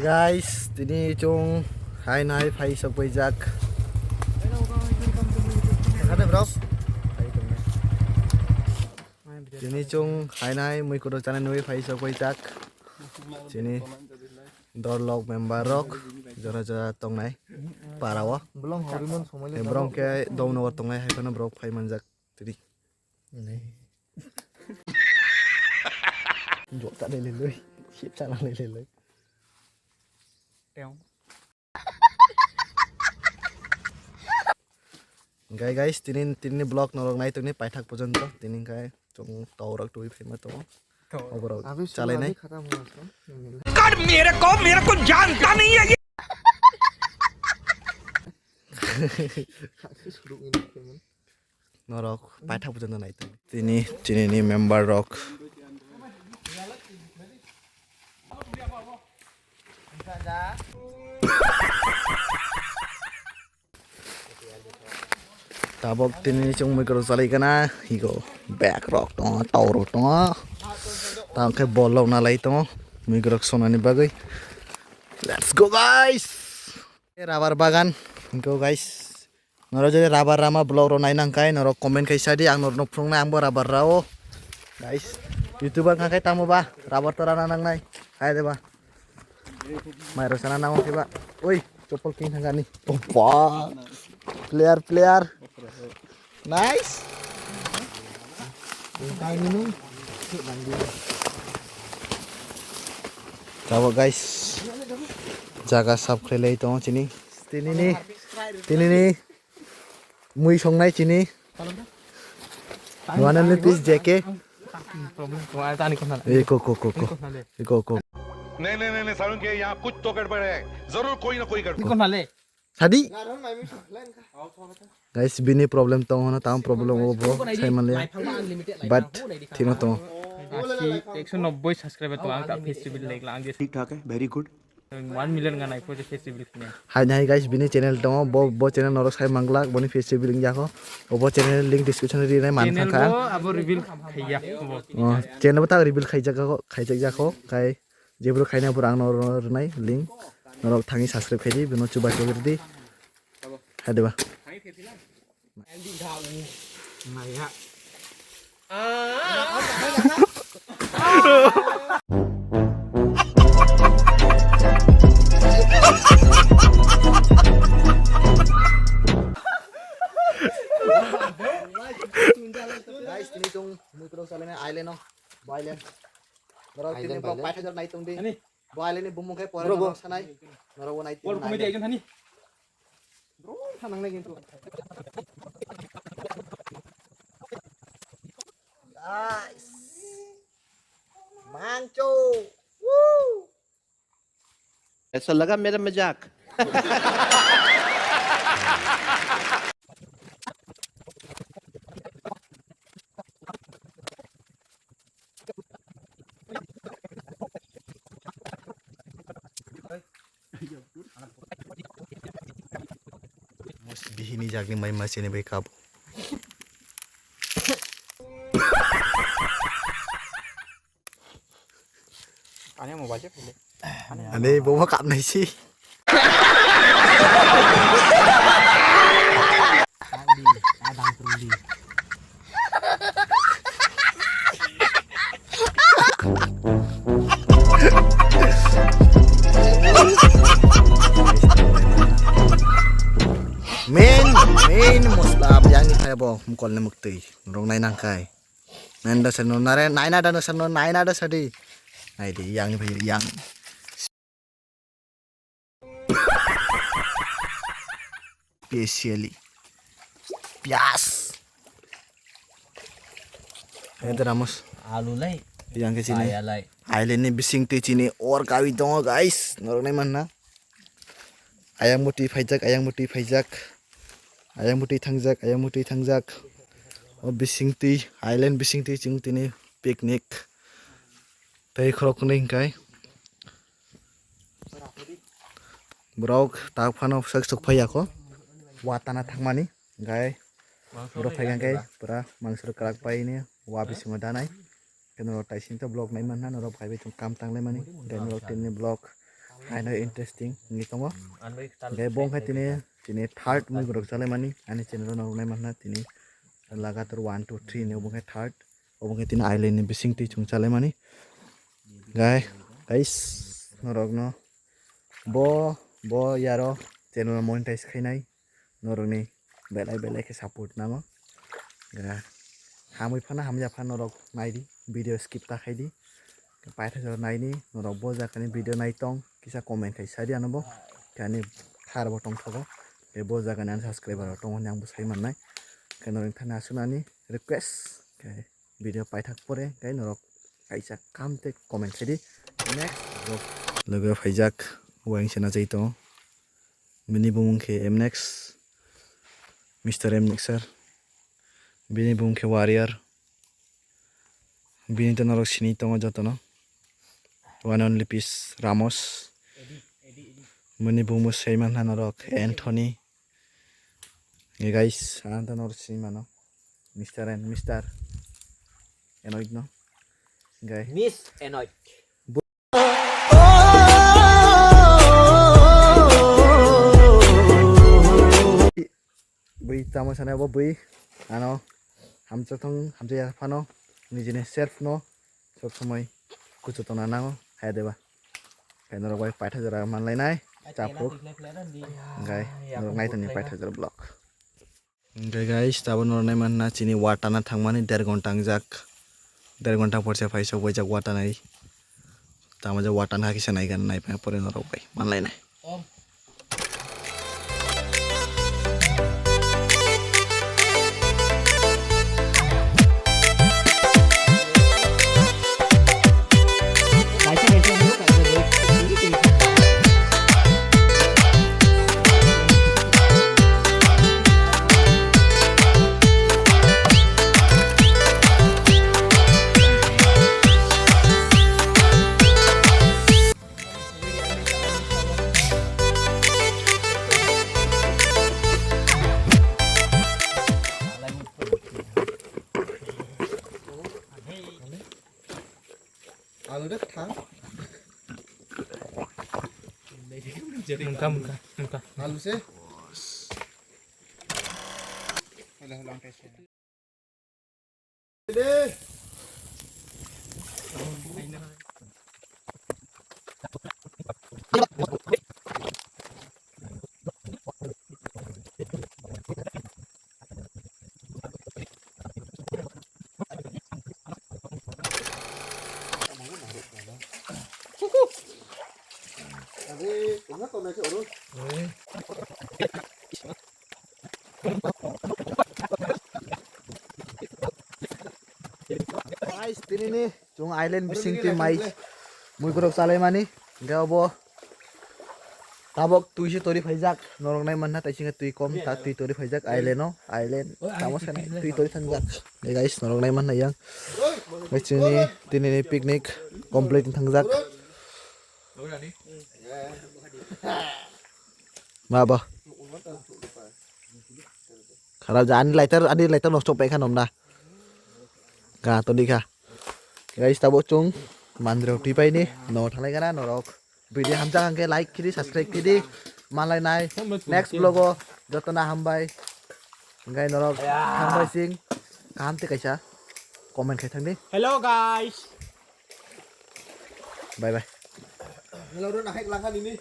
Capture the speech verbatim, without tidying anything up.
Guys, tini chwng hainai phai sokbaijak. Khade bro. Tini chwng hainai mui kotor chana nui phai sokbaijak. Chini dorlok member rok jora jora tongnai para o. Belong hori mon somoi le. Borok khe Domnogo tongnai hai phano borok phai manjak tini. Jota le le loi. Sip chana le le loi. Teo. Hingkai guys, tini, tini vlog norok nai tongni paithak pojonto. Tini hingkai chwng tau rok twi phaima tongo. Oborok chalai nai. Kar mere ko, mere ko janta nahi hai ye. Norok paithak pojonto nai tong. Tini, tini ni member rok. Tabok tini chwng mui kwrwng chalai kana higo bag rok tongo, tau rok tongo, tamo khe bol rok nalai tongo mui kwrwng sonani bagwi. Let's go guys. Rubber bagan higo guys. Norok jodi rubber rama vlog rok naina hwnkhe norok comment khai sadi, ang norokno phunuknai, angbo rubber rao. Guys, YouTuber wngkha khe tamo ba rubber to rana nangnai. Hai de ba. Mai rok sana nango khe ba. Oi, chopol king thangani. Opa. Player, player. Nice. Tabok guys. Jaga sap khlai lai tongo chini. Tinini. Tinini. Mui songnai chini. One and only piece J K. Problem. Ko, ko, ko, ko. Ko, ko. नहीं नहीं नहीं नहीं सारुण के यहाँ कुछ तो गड़बड़ है, जरूर कोई ना कोई गड़बड़। Sadi. Guys, bini problem tongo na, tam problem o bo sai manliya. But thino tongo. Asi ekso nobboi subscriber tongo, ang ta festival lekla ang je. ठीक ठाक है, very good। One million ga nai pore festival khne. Hai nai guys, bini channel tongo, bo, bo channel norok sai manglak, boni festival wngya kho. Obo channel link description ri nai man thangkha. Bo abo reveal khaiya bo. Oh, channel bo ta reveal khaijak kho, khaijak ya kho, kai. Jebro khaina pura ang no rwnai link. Norok thangwi subscribe khaidi, bino chuba chogri di. Hadi ba. Guys, tini chwng mui kwrwng chalai nai island o, bo island. Norok tini bo paithak jor nai tong di. Ani. Bo aileni bumung khe pore norok sanai. Norok bo nai tini. Bol komedi ekjon thani. Bro, thanang nai kintu. Guys. Mangcho. Woo. ऐसा लगा मेरा मजाक। Bihini jagni mai ma sini bai kabo. Ani mobile se phele. Ani bobo kapnai si. Main, main mosla yang ni kaya bo mukol ni mukti rong nai nang kai. Nanda sano nare, naina dano sano, naina da sadi. Nai di yang ni bhai yang. Specially. Pias. Ente Ramos. Alu lai. Yang ke sini. Kaya lai. Island ni bising te chini or kawi tongo guys. Norok nai manna. Ayang muti phaijak, ayang muti phaijak. Ayang muti thangjak, ayang muti thangjak. O bising twi, island bising twi chwng tini picnic. Tei khorok hwnwi hwnkhe borok tak phano sak sok phai ya kho. Watana thangmani hwnkhe borok phai khe pura mangso kwrak pai ni wa bisingo danai. Khe norok taising to vlog nai manna, norok phai bai chwng kam tang lai mani. Hwnkhe norok tini vlog Haino interesting wngwi tongo. Hwnkhe bo wngkha tini, tini third mui borok chalaimani ani channel o norok naimanna tini lagatar one, two, three hinwi obo wngkha third. Obo wngkha tini island ni bisingtwi chwng chalaimani. Gai, guys, norokno bo, bo yaro channel monetize khainai. Norokni belai belai khe support nango. Hamwi phano hamya phano norok naidi, video skip ta khaidi. Paithago naini norok bo jagani video naitong kisa comment khai sadi ano bo. Khe ani thar bo tongthogo. Tei bo jagani ani subscriber rok tongo hwnwi ang bo sai mannai. Khe norok thani aswk ani request khe video paithak pore khe norok kaisa kam tei comment khaidi. Next vlog. Loge phaijak, uaing se nachai tongo. Bini bumung khe M Nex, Mister M Nexer. Bini bumung khe Warrior. Bini to norok sini tongo jotono. One only piece Ramos. Bini bumung se manha norok Anthony. Hey guys, ang to norok sini mano. Mister and Mister Enoid no. Guys. Miss Enoid. Bui tamo sanai bo bui ano hamchwk thang hamchwk ya phano nijini self no sob somoi kuchu tongna nango hai deba. Khe norok bai paitha jora manlainai chaphuk. Hwnkhe norok naitoni paitha jora vlog. Hwnkhe guys, tabuk norok naimanna chini watana thangmani der ghonta wngjak. Der ghonta porse phai sok baijak watana. Tamo je watana hakhe se naigan naiphai pore norok bai manlainai. Alu de thang. Mungka, mungka, mungka. Alu se. Guys, tini ni chwng island bising twi mai muikwrwk chalaimani. Hwnkhe obo tabok twi se tori phaijak. Norok nai manna taisingkhe twi kom, ta twi tori phaijak island o. Island tamo sanai twi tori thangjak. Hey guys, norok nai manna yang. Guys, chini tini ni picnic complete thangjak. Ma ba. Kharap ja, ani lighter, ani lighter nosto paikha nomna. Ga to dikha. Guys, tabuk chwng mandir rok twi paini no thanglai gana norok. Video hamjak hwnkhe like khidi, subscribe khidi. Malai nai next vlog o jotono hambai. Hwnkhe norok thangbai sing kaham tei kaisa comment khai thangdi. Hello guys. Bye bye. Hello, ro, nahek langkha nini.